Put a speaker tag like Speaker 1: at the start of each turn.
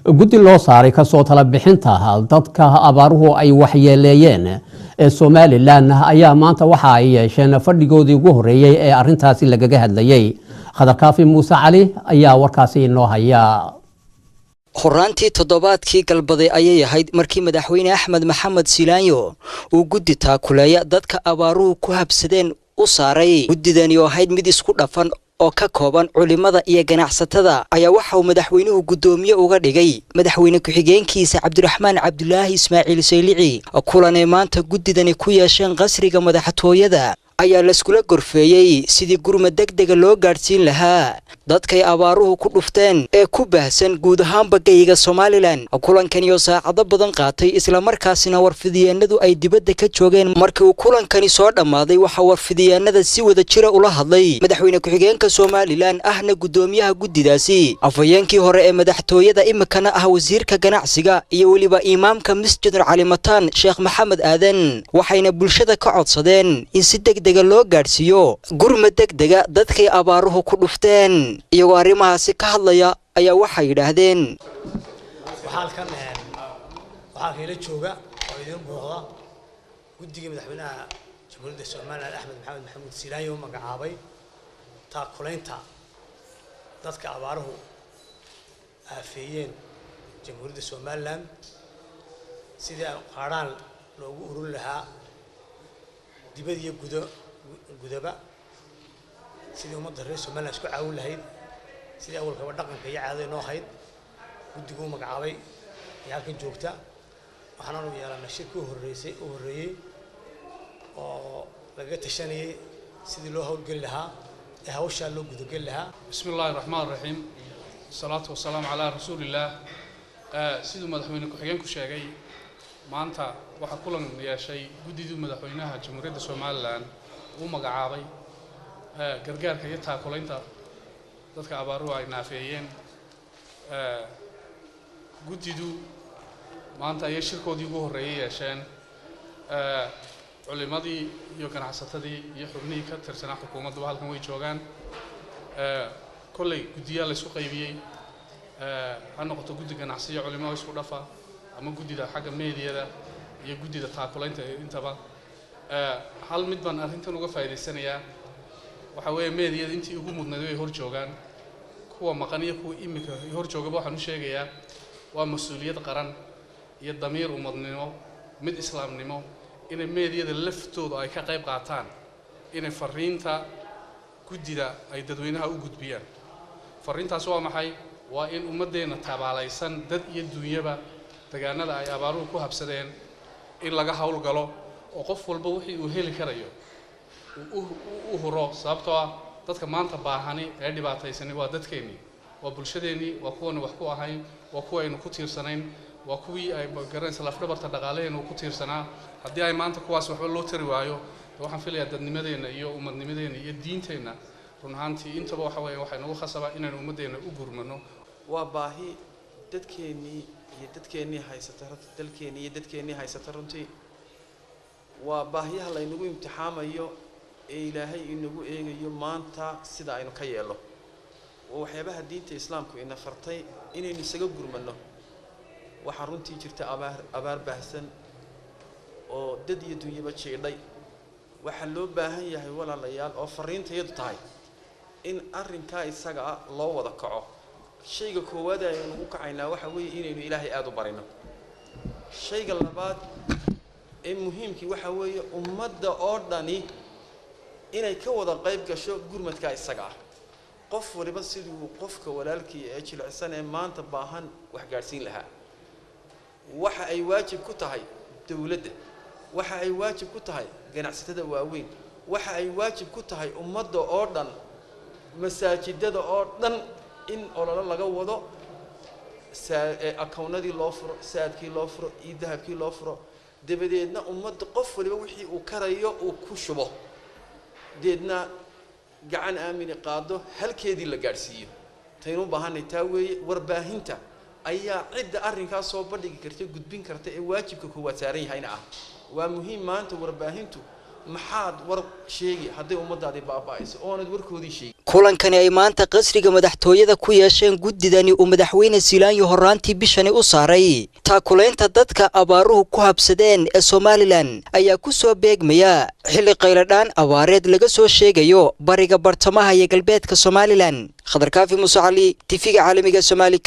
Speaker 1: Guddi loo saaray kasoo tala bixinta dadka abaaruhu ay waxyeeleeyeen ee Somalilan ayaa maanta waxa ay yeesheen fadhigoodii ugu horeeyey ee arintaasi lagaga hadlayey. Khadar Kaafi Muuse Cali ayaa warkaasi inoo haya.
Speaker 2: Horaantii toddobaadkii galbaday ayay ahayd markii Madaxweyne Axmed Maxamed Silaanyo uu guddi taakuleeya dadka abaaruhu ku habsadeen u saaray. Guddidani oo ahayd mid isku dhafan oo ka kooban culimada iyo ganacsatada ayaa waxa uu madaxweynuhu guddoomiye uga dhigay madaxweyne ku-xigeenkiisa Cabdiraxmaan Cabdulaahi Ismaaciil Saylici. Kulanay maanta guddidani ku yeesheen qasriga madaxtooyada ayaa layskula gorfeeyey sidii gurmad degdega loo gaadhsiin lahaa dadkay abaaruhu ku dhufteen ee ku baahsan guud ahaanba geyga Somalilan. Kulankani oo saacado badan qaatay, islamarkaasina warfidiyeenadu ay dibadda ka joogeen, markii uu kulankani soo dhammaaday waxaa warfidiyeenada si wada jira ula hadlay madaxweyne ku-xigeenka Somalilan ahna guddoomiyaha guddidaasi, afhayeenkii hore ee madaxtooyada imikana ah wasiirka ganacsiga, iyo weliba imaamka Masjid Calimataan Sheekh Maxamed Aadan, waxayna bulshada ka codsadeen in si degdega loo gaadhsiiyo gurmad degdega dadkay abaaruhu ku dhufteen. Iyagoo arrimahaasi ka hadlaya ayaa waxay yidhaahdeen:
Speaker 3: Waxaa kayla jooga oo idiin muuqda guddigii madaxweynaha Jamhuuriyadda Somalilan Axmed Maxamed Maxamuud Silaanyo u magacaabay taakulaynta dadka abaaruhu aafeeyeen Jamhuuriyadda Somalilan, sidii qaadhaan loogu ururin lahaa dibad iyo gudo gudaba, sidii ummadda reer Somalilan isku caawin lahayd, sidii awalkaba dhaqanka iyo caadada inoo ahayd. Guddigu u magacaabay ee halkan joogta waxaanaanu yeelanay shirkii horreysay u horreeyey oo lagaga tashanayay sidii loo howlgeli lahaa ee hawshaa loo gudageli lahaa.
Speaker 4: Bismi illaahi raxmaan raxiim, wasalaatu wasalaamu calaa rasuulillaah. Siduu madaxweyne ku-xigeenku sheegay, maanta waxaa kulan yeeshay guddidii madaxweynaha Jamhuuriyadda Somalilan uu magacaabay gargaarka iyo taakulaynta dadka abaaruhu ay naafeeyeen. Guddidu maanta ayay shirkoodii ugu horreeyay yeesheen. Culimadii iyo ganacsatadii iyo xubnihii ka tirsanaa xukuumadduba halkan way joogaan. Kolley guddiyaa laysku qaybiyey, ha noqoto guddi ganacsiyo culimo isku dhafa ama guddida xagga meediyada iyo guddida taakulaynta intaba. Hal mid baan arrintan uga faa'iidaysanayaa, waxaa weeye meediyada intii ugu mudnayd way hor joogaan, kuwa maqan iyo kuwa imika hor joogaba waxaan u sheegayaa waa mas-uuliyad qaran iyo damiir umadnimo, mid islaamnimo, inay meediyada laftooda ay ka qayb qaataan inay fariinta guddida ay dadweynaha u gudbiyaan. Fariintaas waa maxay? Waa in ummaddeenna tabaalaysan, dad iyo duunyaba, degaanada ay abaaruhu ku habsadeen in laga howlgalo oo qof walba wixii uu heli karayo uu u huro, sababtoo ah dadka maanta baahani ee dhibaataysani waa dadkeennii, waa bulshadeennii, waa kuwanu wax ku ahayn, waa kuwa aynu ku tiirsanayn, waa kuwii ay garanaysa lafdhabarta dhaqaalaheena uu ku tiirsanaa. Haddii ay maanta kuwaas waxba loo tari waayo, waxaan filayaa dadnimadeenna iyo umadnimadeenna iyo diinteenna run ahaantii intaba waxa weeye waxay nagu khasabaa inaynu ummaddeenna u gurmano.
Speaker 5: Waa baahi dadkeennii iyo dadkeennii haysata, dalkeennii iyo dadkeennii haysata. Runtii waa baahiyaha laynagu imtixaamayo ee Ilaahay inagu eegayo maanta sida aynu ka yeelno. Waa waxyaabaha diinta islaamku ina fartay inaynu isaga gurmano. Waxaa runtii jirta abaar baahsan oo dad iyo dunyaba jiidhay. Waxaa loo baahan yahay, walaalayaal, oo fariintayadu tahay in arrinkaa isaga ah loo wada kaco. Shayga koowaad aynu ugu kacaynaa waxa weeye inaynu Ilaahay aada u barino. Shayga labaad ee muhiimkii waxa weeye ummadda oo dhani inay ka wada qayb gasho gurmadkaa isaga ah, qof waliba siduu qofka walaalkii ee jilicsan ee maanta baahan wax gaadhsiin lahaa. Waxa ay waajib ku tahay dowladda, waxa ay waajib ku tahay ganacsatada waaweyn, waxa ay waajib ku tahay ummadda oo dhan, masaajidada oo dhan in ololo laga wado, akownadii loo furo, Saadkii loo furo iyo Dahabkii loo furo, dabadeedna ummadda qof waliba wixii uu karayo uu ku shubo, deedna gacan aamini qaado, halkeedii la gaadhsiiyo. Taynu u baahanay taa weeye. Warbaahinta ayaa cidda arrinkaas soo bandhigi karta, gudbin karta ee waajibka koowaad saaran yahayna ah. Waa muhiim maanta warbaahintu. Maxaad war sheegi hadday ummaddaadii baaba'ayso oonad warkoodii sheegi?
Speaker 2: Kulankani ay maanta qasriga madaxtooyada ku yeesheen guddidani uu madaxweyne Siilaanyo horraantii bishani u saaray taakulaynta dadka abaaruhu ku habsadeen ee Somalilan ayaa ku soo beegmaya xilli qayladhaan abaareed laga soo sheegayo bariga, bartamaha iyo galbeedka Somalilan. Khadar Kaafi Muuse Cali, TV-ga caalamiga Somali.